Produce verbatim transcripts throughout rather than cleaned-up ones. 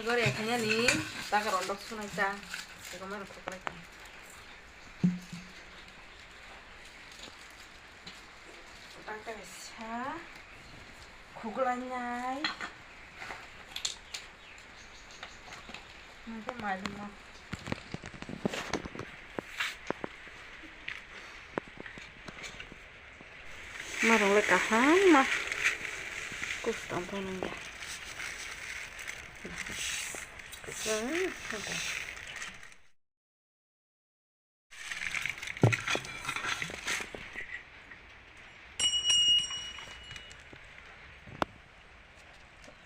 Kore khainani taka rondok sunai ta. Eko mano khoklai ta. Taka sa khoklai nai. Nangkhe mai duma. Norok le kaham ma. Kus tong tong nang ya.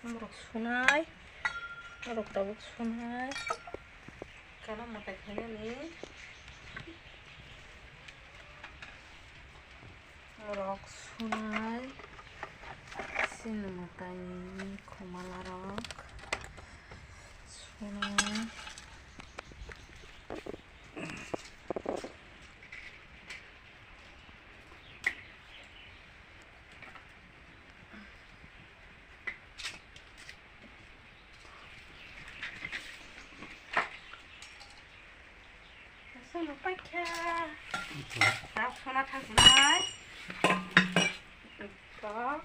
Norok sunai. Norok tabuk sunai. Kana mwtai khainani. Norok sunai. Sini mwtai ni khomalarok sunai. Sono paikha. Rok sona thangsinai. Tok.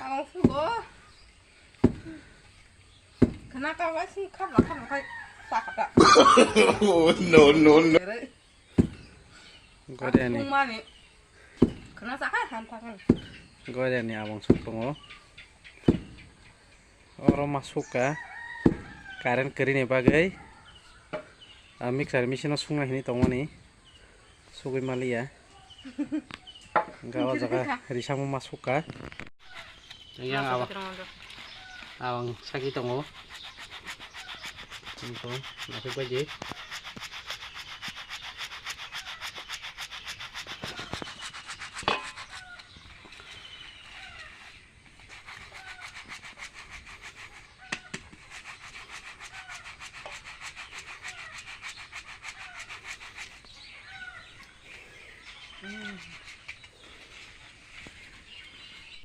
Abang sugo. Kena ka wai sing khap la khap la khai sakata. Oh, no, no, no. Goriani. Mani. Kena sakha han thakan. Goriani abang suk tongo. Oro ma sukha. Current kwrwini bagwi. A mixer machine o sungna hini tongmani. Sugwi maliya. Hwnkhe o jaga risamo ma sukha. Yang abang, abang sagi tongo. Tongo, naphik bai di.